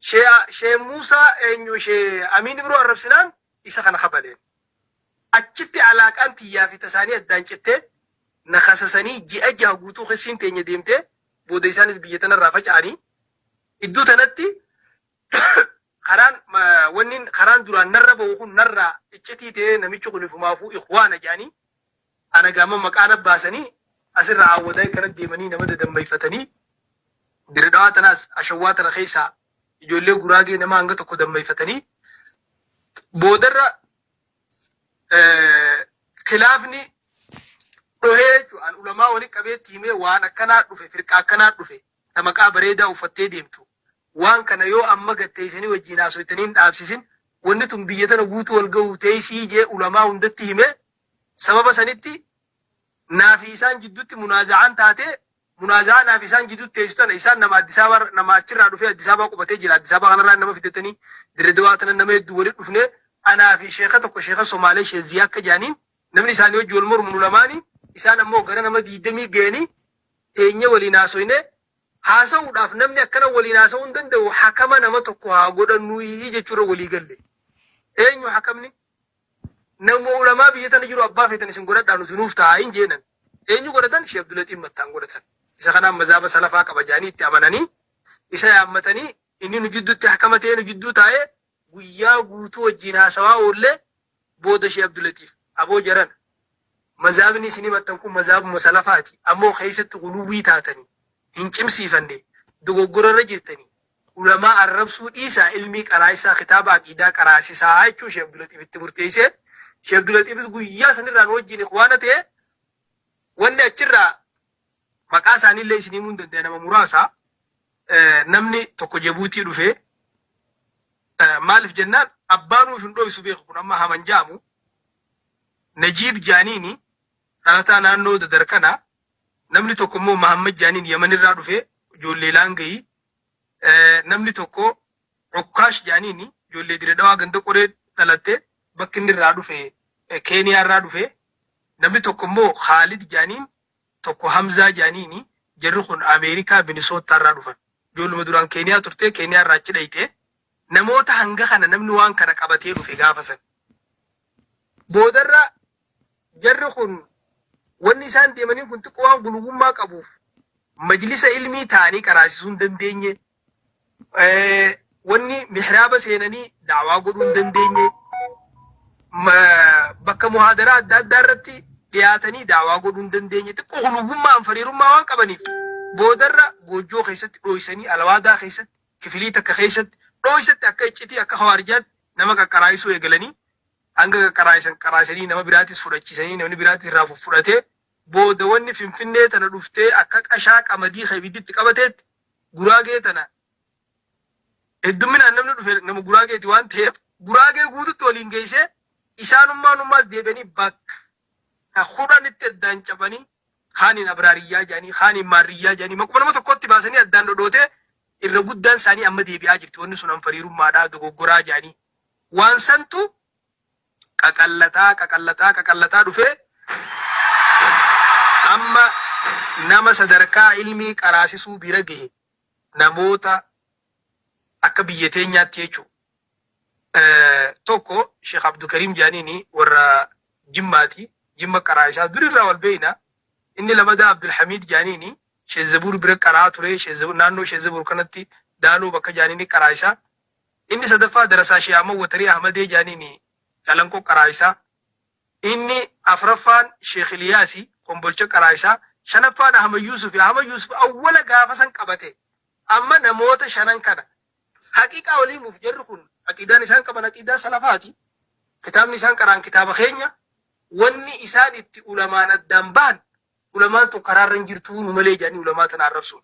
Shee Muusaa eenyu Shee Amiin Ibroo arrabsinaan isa kana kabaleen. Achitti alaaqaan tiyyaa fi tasaanii addaan cittee, na kasasanii, ji'a 6 guutuu kessiin teenya deemtee, booda isaanis biyya tanarraa faca'anii. Iddoo tanatti karaan wanni karaan duraan narra bahu kun narraa iccitii ta'ee, namichi kun ifumaafuu ikhwaana jedhanii ana gaama maqaa na baasanii, asirraa Awwadaa kana deemanii nama dadammayfatanii, Dire Dhawaa tanaas Ashawwaa tana keessaa ijoollee Guraagee nama hanga tokko dammayfatanii, boodarra khilaafni dhohee jechuudha. An ulamaa walitti qabeetti himee, waan akkanaa dhufe, firqaa akkanaa dhufe, ta maqaa bareedaa uffattee deemtu. Waan kana yoo amma gatteessanii wajjin haasoytanii hin dhaabsisin, wanni tun biyya tana guutuu wal gahuu teessii jee ulamaa hundatti himee, sababa sanitti naafi isaan jidduutti munaaza'aan taatee, munaaza'aa naafi isaan jidduutti teessu tana, isaan nama Addis Ababa, nama achirraa dhufee Addis Ababaa qubatee jira. Addis Ababaa kanarraa nama fidatanii Dirre Dawaa tana nama hedduu walitti dhufnee, anaa fi sheeka tokko, sheeka Somaalee, Sheek Ziyaa akka jedhaniin, namni isaanii wajji wal mormu nu lamaani, isaan ammoo gara nama 20 ga'anii, teenyee waliin haasoyne. Haasa'uudhaaf namni akkana waliin haasa'uu hin danda'u, hakama nama tokko haa godhannuu jechuurra walii galle. Eenyu hakamni? Nama ulamaa biyya tana jiru abbaa feetan isin godhadhaa, nuti nuuf ta'a hin jeenan. Eenyu godhatan? Sheekh Abdulaxiif Mattaan godhatan. Isa kanaan mazaaba salafaa qaba jedhanii itti amananii isa yaammatanii, inni nu jidduutti hakama ta'ee nu jidduu taa'ee, guyyaa guutuu wajjin haasawaa oollee, booda Sheekh Abdulaxiif, "Aboo jarana, mazaabni isin himattan kun mazaabuma salafaati, ammoo keessatti guluwwii taatanii hin cimsiifanne, dogoggorarra jirtanii, ulamaa arrabsuu dhiisaa, ilmii qaraa'isaa, kitaaba aqiidaa qaraasisaa," jechuun Sheekh Abdulaxiif itti murteessee, Sheekh Abdulaxiifis guyyaa sanirraa nu wajjin ikhwaana ta'e. Wanni achirraa maqaa isaaniillee isin himuu hin danda'a, nama muraasa. Namni tokko Jabuutii dhufee, maaliif jennaan abbaa nuuf hin dhoysu beeku, kun amma haman ja'amu Najiib Jaaniini, dhalataa naannoo Dadar kana. Namni tokko immoo Mahammad Jaaniin, Yamanirraa dhufee, ijoollee Laangayii. Namni tokko Ukkaash Jaaniini, ijoollee Dire Dhawaa ganda Qoree dhalatte, bakki inni irraa dhufe Keeniyaa irraa dhufe. Namni tokko immoo Khaalid Jaaniin, tokko Hamzaa Jaaniini, jarri kun Ameerikaa Minisoottaa irraa dhufan. Ijoolluma duraan Keeniyaa turte, Keeniyaa irraa achi dhayxe. Namoota hanga kana namni waan kana qabatee dhufe gaafa san. Boodarra jarri kun wanni isaan deemanii kun xiqqoo waan guluwwummaa qabuuf majlisa ilmii ta'anii qaraasisuu hin dandeenye. Wanni mihraaba seenanii da'waa godhuu hin dandeenye. Bakka muhaadaraa adda addaa irratti dhiyaatanii da'waa godhuu hin dandeenye. Xiqqoo guluwwummaa anfariirummaa waan qabaniif boodarra goojjoo keessatti dhooysanii, alawaadaa keessatti, kifilii takka keessatti dhooysatti, akka iccitii akka hawaarjaatti nama qaqqaraayisuu eegalanii, hanga qaqqaraayisan qaraasanii, nama biraatis fudhachiisanii, namni biraatis irraa fudhatee, booda wanni Finfinnee tana dhuftee akka qashaa qamadii ka ibidditti qabateetti Guraagee tana heddumminaan namni dhufe nama Guraageeti waan ta'eef, Guraagee guututti waliin geessee, isaanummaan ummaas deebi'anii bakka 10tti addaan cabanii, kaaniin Abraariyyaa jedhanii, kaaniin Maarriyyaa jedhanii, maquma nama tokkotti baasanii addaan dhodhootee, irra guddaan isaanii amma deebi'aa jirti. Wanni sun anfariirummaadhaa dogoggoraa jedhanii, waan santu qaqallataa qaqallataa qaqallataa dhufee, amma nama sadarkaa ilmii qaraasisuu bira gahe namoota akka biyya teenyaatti jechuudha. Tokko Sheekh Abdulkariim Jaaniini, warra Jimmaati. Jimma qaraa'isaa durirraa wal beeyna. Inni lamadaa Abdulhamiid Jaaniini, Sheekh Zabuur bira qaraa ture. Naannoo Sheekh Zabuur kanatti Daaloo bakka Jaaniini qaraa'isaa. Inni sadaffaa darasaa Sheekh Ahmad Watarii Ahmadee Jaaniini, Calanqoo qaraa'isaa. Inni afraffaan Sheekh Iliyaasi, Kombolcha qaraa'isaa. Shanaffaan Ahmad Yuusufi. Ahmad Yuusuf awwala gaafa san qabate. Amma namoota shanan kana haqiqaa walii himuuf, jarri kun aqiidaan isaan qaban aqiidaa salafaati. Kitaabni isaan qara'an kitaaba keenya. Wanni isaan itti ulamaan addaan bahan, ulamaan tun karaarra hin jirtuu nu malee jedhanii ulamaa tana arrabsuun.